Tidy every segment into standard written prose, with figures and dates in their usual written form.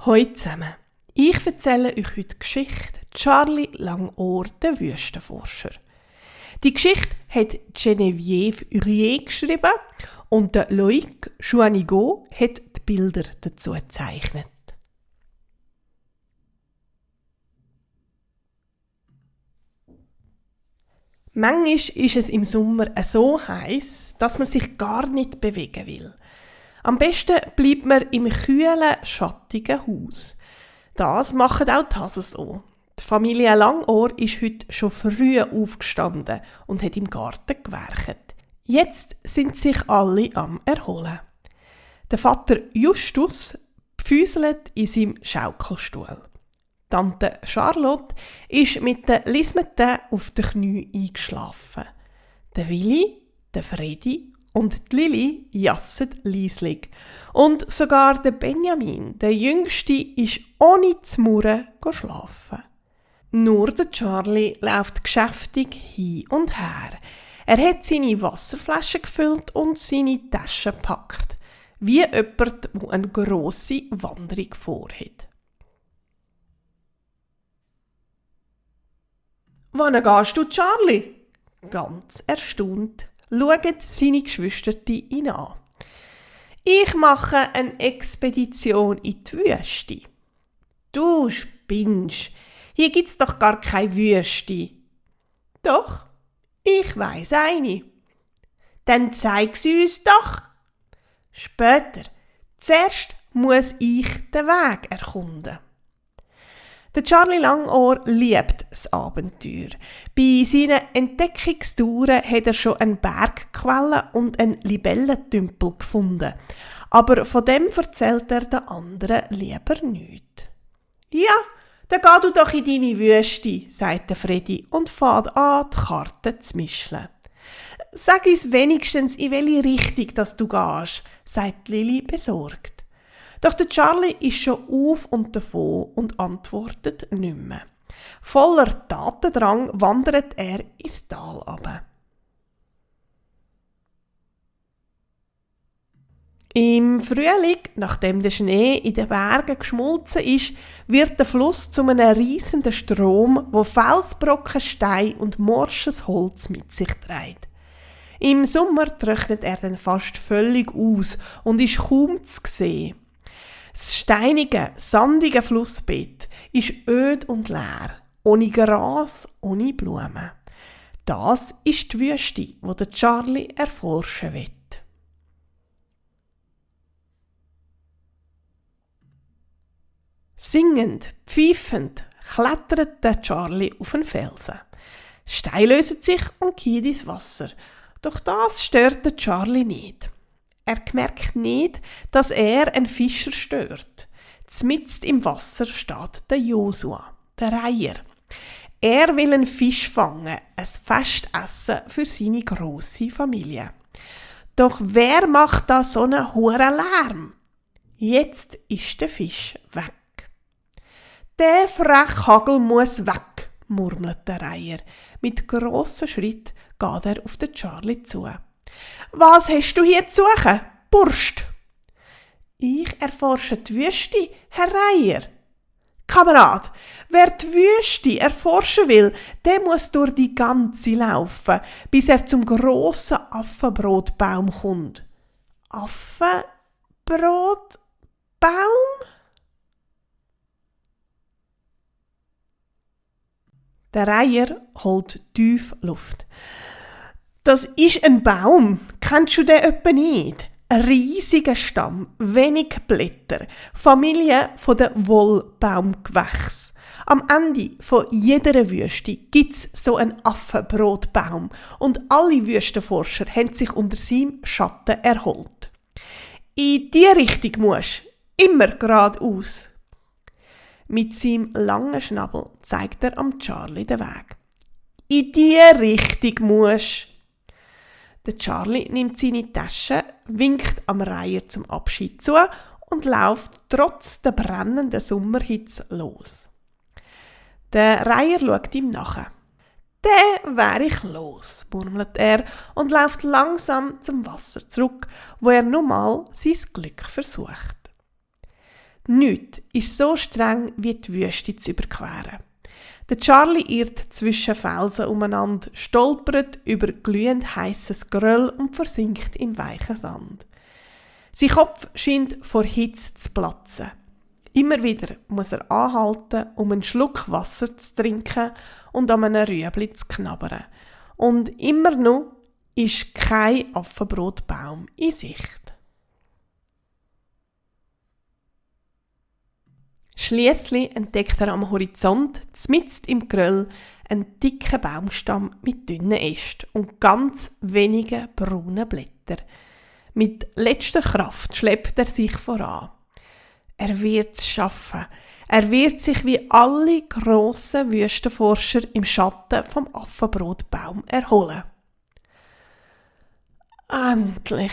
Hallo zusammen. Ich erzähle euch heute die Geschichte Charlie Langohr, der Wüstenforscher. Die Geschichte hat Geneviève Hurier geschrieben und der Loïc Juanigaud hat die Bilder dazu gezeichnet. Manchmal ist es im Sommer so heiß, dass man sich gar nicht bewegen will. Am besten bleibt man im kühlen, schattigen Haus. Das machen auch die Hasen so. Die Familie Langohr ist heute schon früh aufgestanden und hat im Garten gewerkt. Jetzt sind sich alle am Erholen. Der Vater Justus pfüselt in seinem Schaukelstuhl. Tante Charlotte ist mit den Lismeten auf den Knien eingeschlafen. Der Willi, der Fredi und die Lili jassen leislich. Und sogar der Benjamin, der Jüngste, ist ohne zu murren schlafen. Nur der Charlie läuft geschäftig hin und her. Er hat seine Wasserflasche gefüllt und seine Tasche gepackt. Wie jemand, der eine grosse Wanderung vorhat. «Wann gehst du, Charlie?» Ganz erstaunt schauen seine Geschwister ihn an. «Ich mache eine Expedition in die Wüste.» «Du spinnst, hier gibt's doch gar keine Wüste.» «Doch, ich weiss eine.» «Dann zeig sie uns doch.» «Später, zuerst muss ich den Weg erkunden.» Der Charlie Langohr liebt das Abenteuer. Bei seinen Entdeckungstouren hat er schon eine Bergquelle und einen Libellentümpel gefunden. Aber von dem erzählt er den anderen lieber nichts. «Ja, dann geh du doch in deine Wüste», sagt der Fredi und fängt an, die Karten zu mischen. «Sag uns wenigstens, in welche Richtung dass du gehst», sagt Lili besorgt. Doch der Charlie ist schon auf und davon und antwortet nicht mehr. Voller Tatendrang wandert er ins Tal runter. Im Frühling, nachdem der Schnee in den Bergen geschmolzen ist, wird der Fluss zu einem riesenden Strom, wo Felsbrocken, Stein und morsches Holz mit sich trägt. Im Sommer trocknet er dann fast völlig aus und ist kaum zu sehen. Das steinige, sandige Flussbett ist öd und leer, ohne Gras, ohne Blumen. Das ist die Wüste, die der Charlie erforschen will. Singend, pfeifend klettert der Charlie auf den Felsen. Steine lösen sich und gehen ins Wasser. Doch das stört den Charlie nicht. Er merkt nicht, dass er einen Fischer stört. Zmitzt im Wasser steht der Josua, der Reiher. Er will einen Fisch fangen, ein Festessen für seine grosse Familie. Doch wer macht da so einen hohen Lärm? Jetzt ist der Fisch weg. «Der Frechhagel muss weg», murmelt der Reiher. Mit grossen Schritt geht er auf den Charlie zu. «Was hast du hier zu suchen, Burst?» «Ich erforsche die Wüste, Herr Reiher.» «Kamerad, wer die Wüste erforschen will, der muss durch die ganze laufen, bis er zum grossen Affenbrotbaum kommt.» «Affenbrotbaum?» Der Reiher holt tief Luft. «Das ist ein Baum. Kennst du den etwa nicht? Ein riesiger Stamm, wenig Blätter, Familie von den Wollbaumgewächs. Am Ende von jeder Wüste gibt's so einen Affenbrotbaum und alle Wüstenforscher haben sich unter seinem Schatten erholt. In die Richtung musst, immer geradeaus.» Mit seinem langen Schnabel zeigt er am Charlie den Weg. «In die Richtung musst.» Der Charlie nimmt seine Tasche, winkt am Reiher zum Abschied zu und läuft trotz der brennenden Sommerhitze los. Der Reiher schaut ihm nach. «Der wäre ich los», murmelt er und läuft langsam zum Wasser zurück, wo er nochmal sein Glück versucht. Nichts ist so streng wie die Wüste zu überqueren. Der Charlie irrt zwischen Felsen umeinander, stolpert über glühend heisses Geröll und versinkt im weichen Sand. Sein Kopf scheint vor Hitze zu platzen. Immer wieder muss er anhalten, um einen Schluck Wasser zu trinken und an einem Rüebli zu knabbern. Und immer noch ist kein Affenbrotbaum in Sicht. Schliesslich entdeckt er am Horizont, mitten im Geröll, einen dicken Baumstamm mit dünnen Ästen und ganz wenigen braunen Blättern. Mit letzter Kraft schleppt er sich voran. Er wird es schaffen. Er wird sich wie alle grossen Wüstenforscher im Schatten vom Affenbrotbaum erholen. Endlich!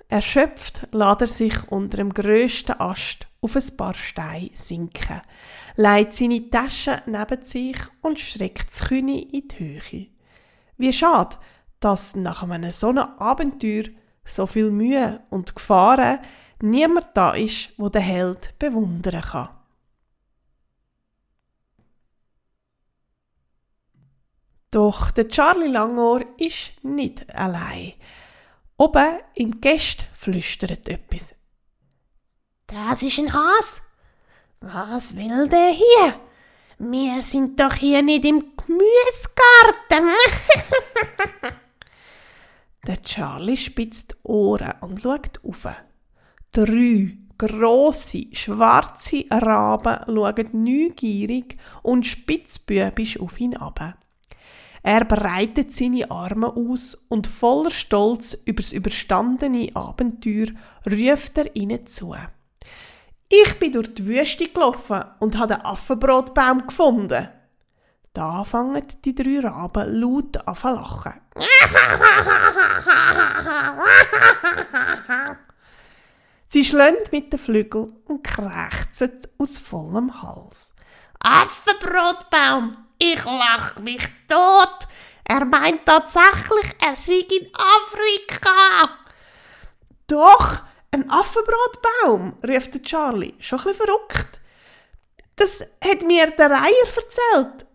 Erschöpft lässt er sich unter dem grössten Ast auf ein paar Steine sinken, legt seine Tasche neben sich und streckt das Knie in die Höhe. Wie schade, dass nach einem solchen Abenteuer so viel Mühe und Gefahren niemand da ist, wo der Held bewundern kann. Doch der Charlie Langohr ist nicht allein. Oben im Gest flüstert etwas. Das ist ein Hase. Was will der hier? Wir sind doch hier nicht im Gemüsegarten. Der Charlie spitzt die Ohren und schaut auf. 3 grosse, schwarze Raben schauen neugierig und spitzbübisch auf ihn ab. Er breitet seine Arme aus und voller Stolz über das überstandene Abenteuer ruft er ihnen zu. Ich bin durch die Wüste gelaufen und habe den Affenbrotbaum gefunden. Da fangen die 3 Raben laut an zu lachen. Sie schlagen mit den Flügeln und krächzen aus vollem Hals. Affenbrotbaum, ich lach mich tot. Er meint tatsächlich, er sei in Afrika. Doch, ein Affenbrotbaum, ruft der Charlie, schon ein bisschen verrückt. Das hat mir der Reiher erzählt.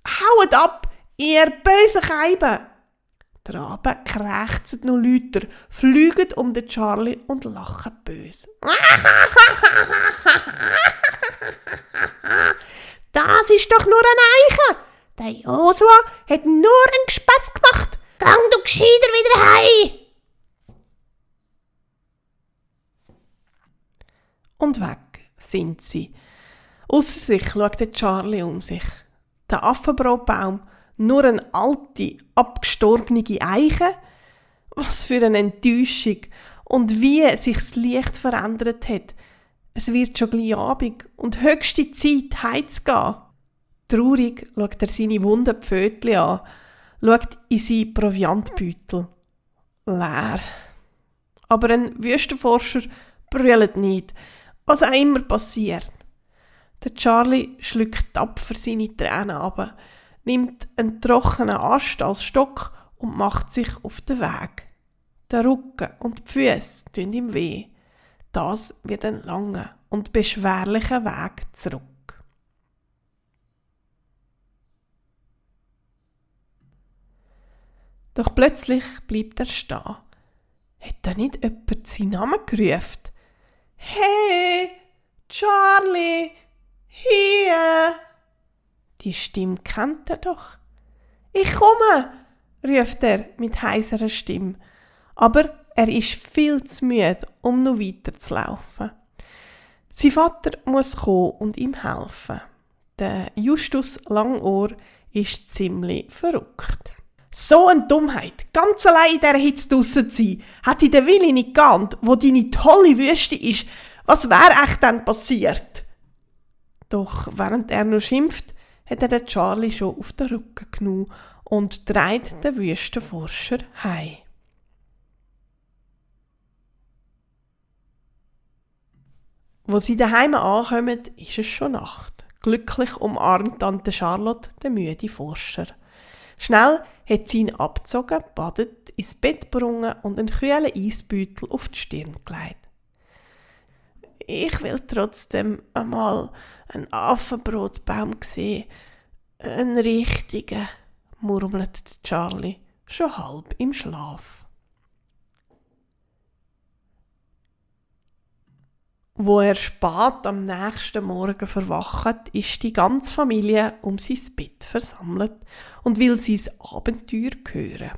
Haut ab, ihr bösen Keiben! Die Raben krächzen noch lauter, fliegen um den Charlie und lachen böse. Das ist doch nur ein Eichen. Der Josua hat nur einen Gespass gemacht. Gang du gescheiter wieder heim. Und weg sind sie. Ausser sich schaut der Charlie um sich. Der Affenbrotbaum, nur eine alte, abgestorbene Eiche? Was für eine Enttäuschung und wie sich das Licht verändert hat. Es wird schon gleich Abend und höchste Zeit, heimzugehen. Traurig schaut er seine wunden Pfötchen an, schaut in seinen Proviantbeutel. Leer. Aber ein Wüstenforscher brüllt nicht, was auch immer passiert. Der Charlie schluckt tapfer seine Tränen ab, nimmt einen trockenen Ast als Stock und macht sich auf den Weg. Der Rücken und die Füße tun ihm weh. Das wird ein langer und beschwerlicher Weg zurück. Doch plötzlich bleibt er stehen. Hat da nicht jemand seinen Namen gerufen? Hey, Charlie, hier! Die Stimme kennt er doch. Ich komme, ruft er mit heiserer Stimme. Aber er ist viel zu müde, um noch weiterzulaufen. Sein Vater muss kommen und ihm helfen. Der Justus Langohr ist ziemlich verrückt. So eine Dummheit, ganz allein in dieser Hitze draussen zu sein, hätte der Willi nicht geahnt, wo deine tolle Wüste ist. Was wäre echt dann passiert? Doch während er noch schimpft, hat er den Charlie schon auf den Rücken genommen und trägt den Wüstenforscher heim. Wo sie daheim ankommen, ist es schon Nacht. Glücklich umarmt Tante Charlotte den müden Forscher. Schnell hat sie ihn abgezogen, badet, ins Bett gebrungen und einen kühlen Eisbeutel auf die Stirn gelegt. Ich will trotzdem einmal einen Affenbrotbaum sehen. Einen richtigen, murmelte Charlie, schon halb im Schlaf. Wo er spät am nächsten Morgen verwacht, ist die ganze Familie um sein Bett versammelt und will sein Abenteuer hören.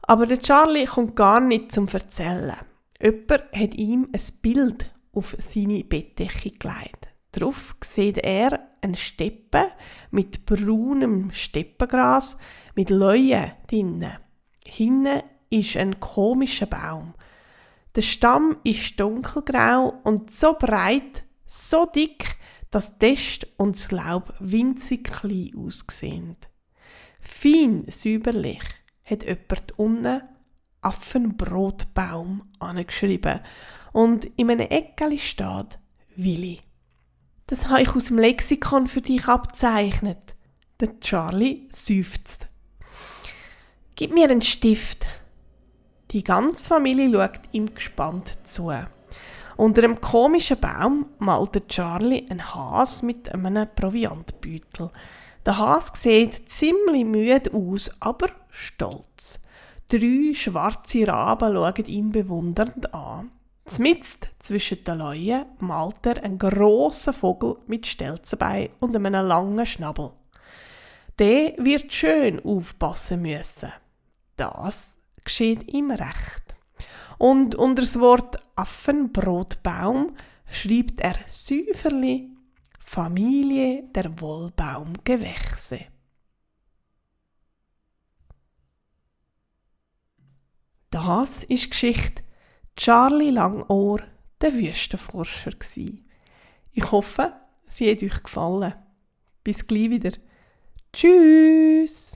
Aber der Charlie kommt gar nicht zum Erzählen. Jemand hat ihm ein Bild auf seine Bettdecke gelegt. Darauf sieht er eine Steppe mit braunem Steppengras mit Leuen drinnen. Hinten ist ein komischer Baum. Der Stamm ist dunkelgrau und so breit, so dick, dass die Äste und das Laub winzig klein aussehen. Fein säuberlich hat jemand unten Affenbrotbaum angeschrieben und in einem Eckeli steht Willi. Das habe ich aus dem Lexikon für dich abgezeichnet. Der Charlie seufzt. Gib mir einen Stift. Die ganze Familie schaut ihm gespannt zu. Unter einem komischen Baum malt der Charlie einen Hase mit einem Proviantbeutel. Der Hase sieht ziemlich müde aus, aber stolz. 3 schwarze Raben schauen ihn bewundernd an. Zmitzt zwischen den Leuen malt er einen grossen Vogel mit Stelzenbein und einem langen Schnabel. Der wird schön aufpassen müssen. Das geschieht ihm recht. Und unter das Wort Affenbrotbaum schreibt er säuferli Familie der Wollbaumgewächse. Das ist die Geschichte Charlie Langohr, der Wüstenforscher. Ich hoffe, sie hat euch gefallen. Bis gleich wieder. Tschüss!